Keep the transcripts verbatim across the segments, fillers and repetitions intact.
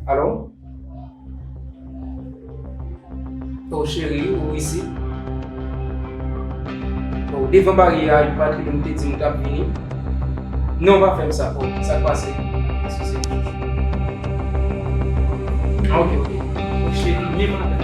Alo? Oh, cheri, ou isit? Oh, devan baryè a, ou pa t rele m, ou te di m ou t ap vini. Non, pa fè m sa. Oh, sa k pase? Eskize m. Ah, ok, ok. Oh, cheri, men madanm.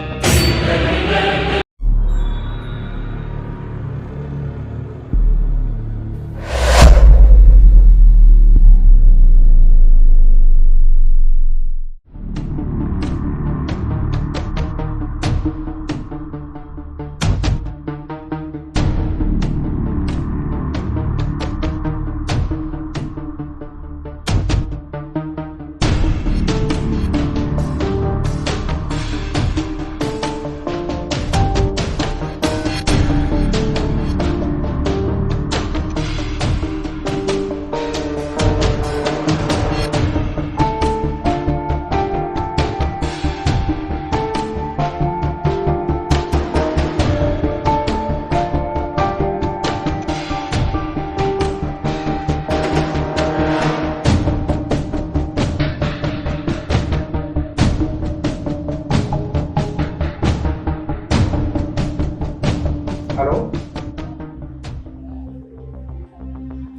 Alo?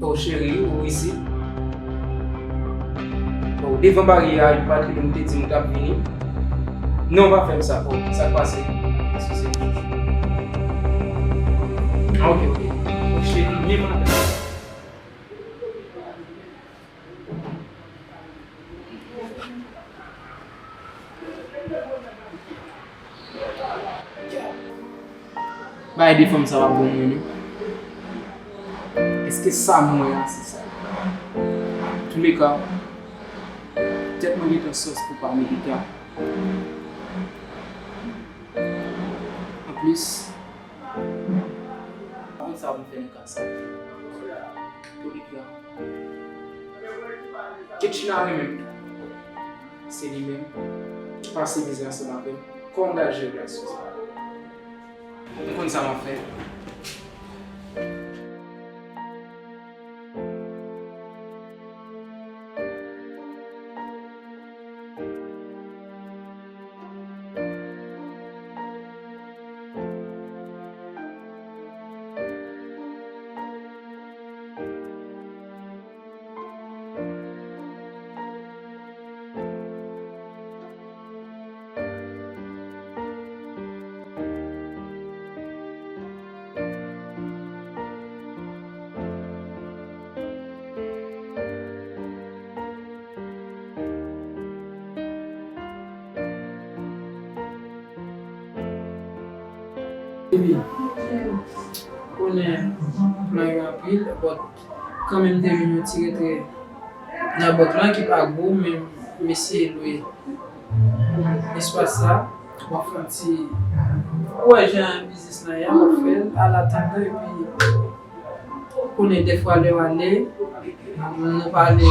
Oh, cheri, ou isit? Oh, devan baryè a, ou pa t rele m, ou te di m ou t ap vini. Non, pa fè m sa. Oh, sa k pase? Eskize m. Ah, ok, ok. Oh, cheri, men madanm. Bagay de fanm sa pa bon mwen non. Èske sa m wè a se sa? Antouleka, tèt mwen gentan sòs pou pa Melita. Anplis, pa konn sa pou m fè nan ka sa. Antouleka, Ketchina renmen m tou. Se li menm ki pase mizè ansanm avè m. Kòman m pral jere relasyon sa? M konn sa m ap fè. Epi, konnen plan yo anpil, but kanmenm te vin yon ti retrè nan bank lan ki pa gwo, men mesye lwe espas sa, w ap fè yon ti, ou wè jan biznis lan ye a, w ap fè l alatandan, epi konnen dèfwa lè w ale, nou pa ale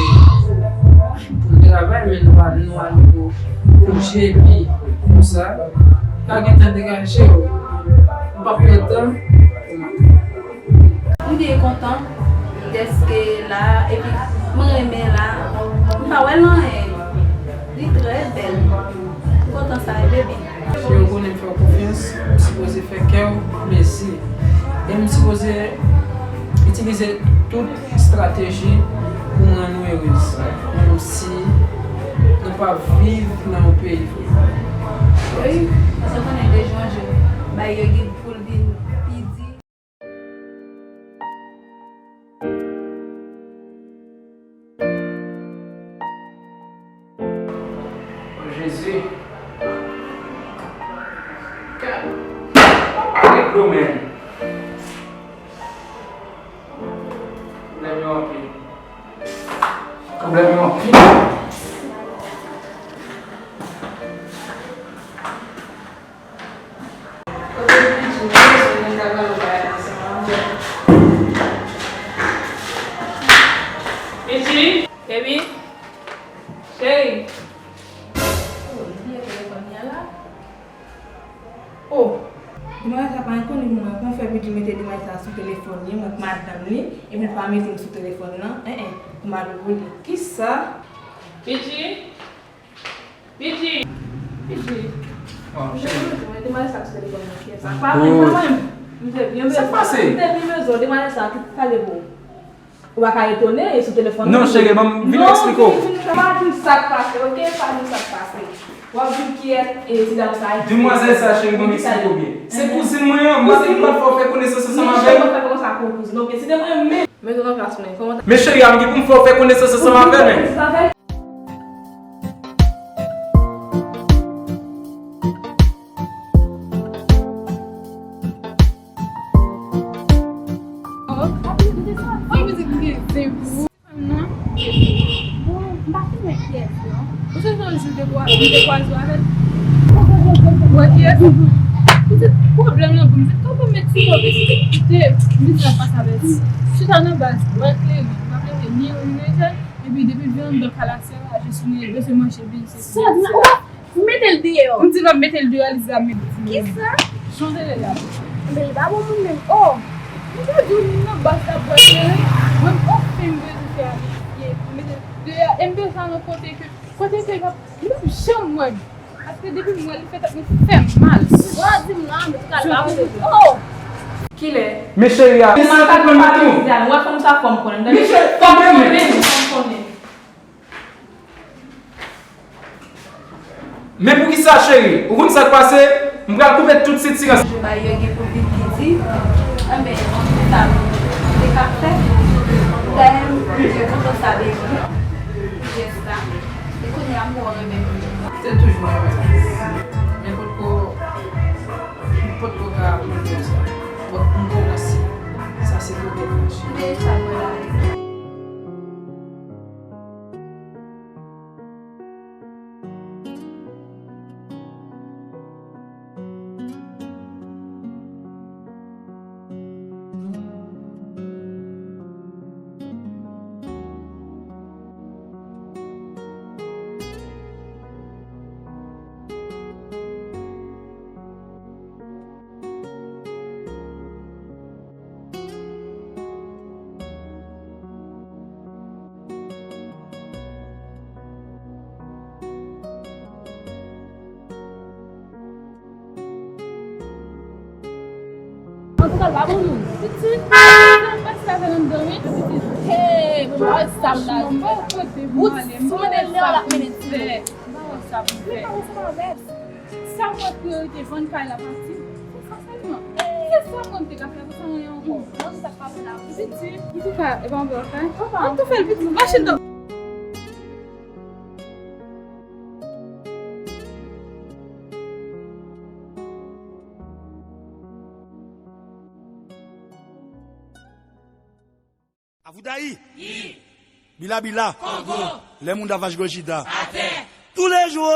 pou n travay, men nou pa, nou ale pou, pou kouje, epi konsa, pa gen tan degaje w, ou p ap pran tan. M byen kontan dèske la, epi m renmen la, m pa wè l anyen, li trè bèl, m kontan sa, e bebe. Si yo konnen m fè w konfyans, m sipoze fè kè w plezi. E m sipoze itilize tout estrateji pou m rann ou erez. Menm si nou pa viv nan yon peyi vre. Wi, paske w konnen de jou an jou, bagay yo gen pou l vin pi di. O Jezi. Gad. Papa gen gwo men. Pwoblèm yo anpil. Pwoblèm yo anpil. Kote Pitchi, m bezwen ta pale yon bagay ansanm avè w. Pitchi, baby, cheri. Oh, li bliye telefòn li a la. Oh, demwazèl sa pa rekonèt mwen, kòman fè Pitchi mete demwazèl sa sou telefòn li, mwen k madanm li, epi l pa mete m sou telefòn nan, en, en, pou m al ouvri li. Kisa? Pitchi? Pidji! Pidji! Mwen te mande sa sou telefòn nan, kiyès sa? Pa mwen, pa mwen! Mwen te byen bezwen. Sa k pase? Mwen te byen bezwen, demwazèl sa ki pale pou ou. Ou pa ka etone, e sou telefòn. Non, cheri, ban m vin eksplike w. Non, vin, vin, pa di m sa k pase, oke? Pa di m sa k pase. W ap di m kiyès, e, ti dam sa a. Demwazèl sa, cheri, ban m eksplike w byen. Se kouzin mwen an, m pa t fè w fè konesans ansanm avè l. Men cheri, a m gen pou m fè w fè konesans ansanm avè l, men. Bon, m pa fin wè kiyès, non. Ou sonje yon jou m te kwa-, m te kwaze w avè l? Ou wè kiyès? M di, pwoblèm lan pou m. M di, tonton met sou kote, si te kite, m di, sa pase avè l. Chita nan baz, wè kleren, pa kleren, ni yon ni lejè, epi depi l vin anndan palasye a, jis li bezwen manje, vin se sa. Ou pa Mete l deyò. M di l m ap mete l deyò, li di l ap mete l deyò. Kisa? Jan w te ye la. Men li pa bon moun menm. Oh! M te di w nan baz la pou wè kleren. Mwen m anfen m bezwen fè a mete l deyò. E m bezwen al nan kote ke, kote ke li p ap, li p ap janm wè m. Paske depi m wè l, li fè tèt mwen fè m mal. Bon, di m non, men ou pral pa mete l. Oh! Kilè? Men cheri a. Mwen pa konn maten. Mwen fè m sa fò m konnen. Men cheri, fò m konnen. Fò m konnen. Men poukisa, cheri? Ou konn sa k pase? M pral koupe tout sitirans. Jou pa yo gen pou vin ki di, enben, se sa nou te ka fè. Dayè, m te kontan sa, baby. Pou jès la. E kounye a, m wè w renmen m. Se toujou renmen m. Men potko, m potko ka pran sa. Bon, m komanse. Sa se kote m mache. Men sa, mwen la. Antouka, l pa bon moun. Pitit, sa m pase avè l anndan, wi. Pitit, hey, mwen pa wè sa m la. Ou, si w mande l deyò, l ap mennen ti mo. M pa wè sa pou m fè. Sa mwen priyorite vann kay la pati. Se sa sèlman. Se sa mwen te ka fè, pa fè anyen ankò. Piti, antouka, e pa anpil afè. An tou fè l piti, mache nan. Avoudayi. Yi. Bila bila. Kongo. Lè moun davajgòjida. Atè. Toulejou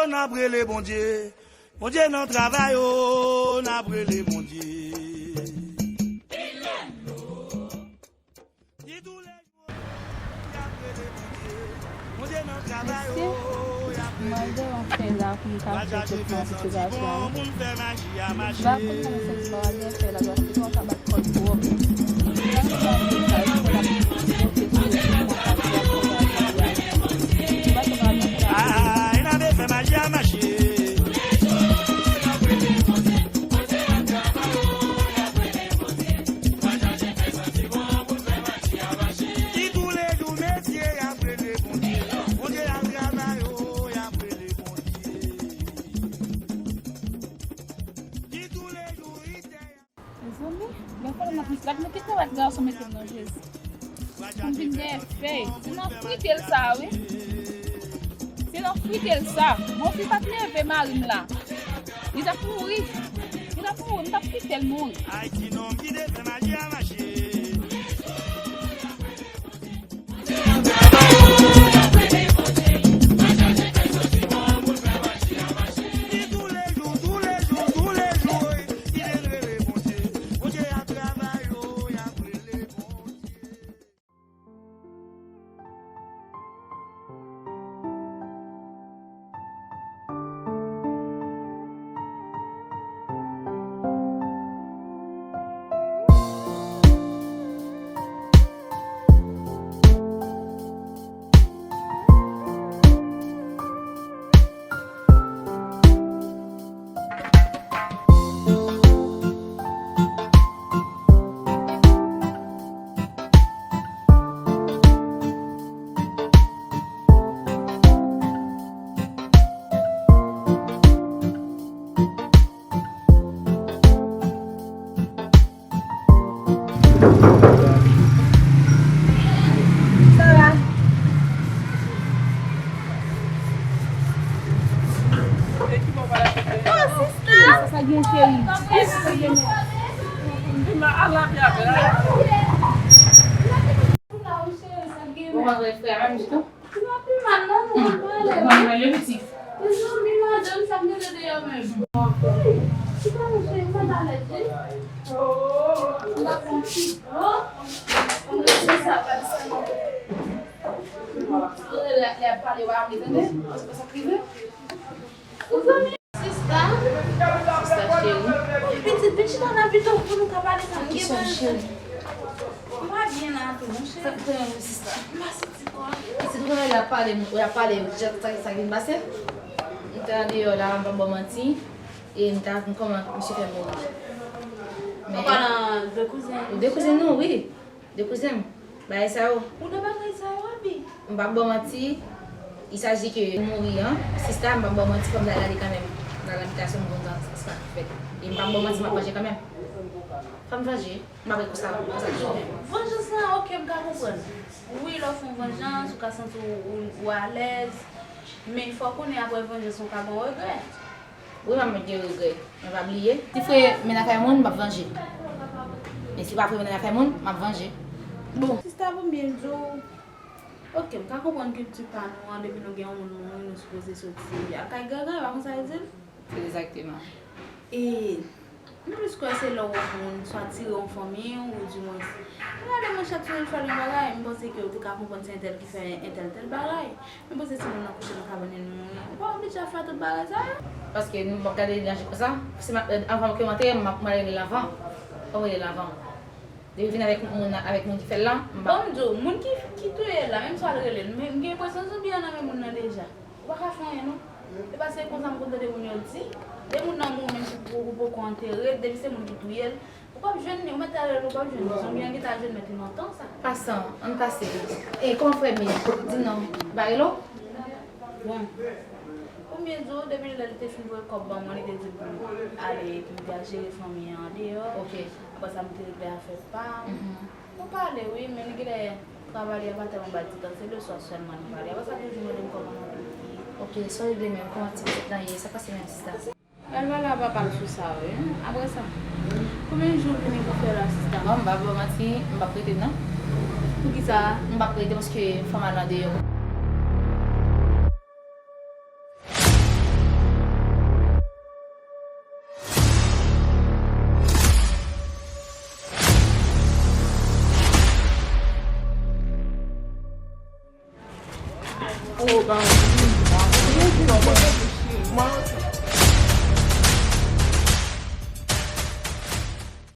n ap rele Bondye. Bondye nan travay o, n ap rele Bondye. Di toulejou n ap rele Bondye. Mesye, m al dèyè yon fèy la pou m ka fè kèk manifestasyon. M pa konn kòman sèvis la va byen fè la, paske twa sa bat kòd twòp. Ah, n ap fè maji a mache. Di toulejou mesye y ap rele Bondye. Bondye y ap travay o, y ap rele Bondye. Di toulejou itè y ap Mezanmi, lè konnen m ap, m ap mete tèt ak gason mete m nan Jezi. Pou m vin dèyè fèy. Se nan frite l sa, wi. Se nan frite l sa. Bon, si l pa t leve mari m la, li t ap mouri. Li t ap mouri, m t ap kite l mouri. Ayiti nonm ki te fè maji a mache. Sa gen cheri. Ou pa wè frè a menm ditou? Mwen, mwen, le pitit. Sista. Sista cheri. Pitit, vin chita la pito pou nou ka pale sa. Kisa cheri? M pa byen la tou, monchè. Sa k te rive, sista? M pa santi kò. Pitit, ou konnen lè y ap pale, lè y ap pale, sa, sa, sa k vin pase? M te andeyò la, m p ap ba w manti. E m ta konn kòman misye fè mouri. Ou pale de kouzen? De kouzen nou, wi. De kouzen m. Bagay sa yo. Ou de bagay sa yo, Abi? M p ap ba w manti, il s'agit que mouri an, sista, m p ap ba w manti, fò m ta gade kanmenm nan labitasyon m konn jan sa fèt. E m p ap ba w manti, m ap vanje kanmenm. Fò m vanje, m ap wè konsa, konsa k fè. Vanjans lan, ok, m ka konprann. Wi, lè w fè yon vanjans, ou ka santi w, ou, ou alèz. Men fò w konnen apre vanjans, ou ka gen regrè. Wi, manman, m gen regrè. Men pa bliye, si frè mennen afè moun, m ap vanje. Men si pa frè mennen afè moun, m ap vanje. Bon, sista, pou m byen di w, ok, m ka konprann kilti pa nou an, depi nou gen yon moun mouri, nou sipoze soti al kay grangan, e pa konsa yo di l? Egzakteman. E m plis kwè se lè w wè yon moun swa tire yon fanmi w, ou di mwen, gade mwen chak sou l fè yon bagay, m panse ke w te ka konprann se entèl ki fè entèl tèl bagay. Men poze timoun nan kouche nan kabann li mouri. Ou pa oblije ap fè tout bagay sa yo. Paske nou p ap gade li nan je konsa. Se ma-, anvan ke m antere, m ap, m ap rele l avan. Fò m rele l avan. Depi vin avèk moun nan, avèk moun ki fè l la, m pa. Bon, m di w, moun ki, ki touye l la, menm si w al rele l, men m gen enpresyon zonbi an nan men moun nan deja. Ou pa ka fè anyen non. E pa se konsa m konn tande moun yo di. Lè moun nan mouri, menm si ou, ou poko antere l, depi se moun ki touye l, ou p ap jwenn li, ou mèt al rele l, ou p ap jwenn li. Zonbi an gentan al jwenn mèt li lontan sa. Pasan, ann pase. E kòman frè m ye? Di non. Li pa rele w? Bon. Pou m byen di w, depi lè li te fin voye kòb ban mwen, li te di m pou m ale, pou m te al jere fanmi an andeyò. Ok. Apre sa, m te regle afè pa m. Mhm. Nou pale, wi, men li genlè travay li a pa tèlman ba l ti tan, se leswa sèlman nou pale. Apre sa, toujou mande m kòman mwen ye. Ok, sa w regle menm, kòman ti pitit lan ye? Sa k pase menm, sista? Al pale a papa l sou sa, wi. Apre sa, konbyen jou w vini pou fè la, sista? Bon, m pa ba w manti, m p ap rete, non. Poukisa? M p ap rete paske fò m al andeyò. Oh, ba mwen. Mwen.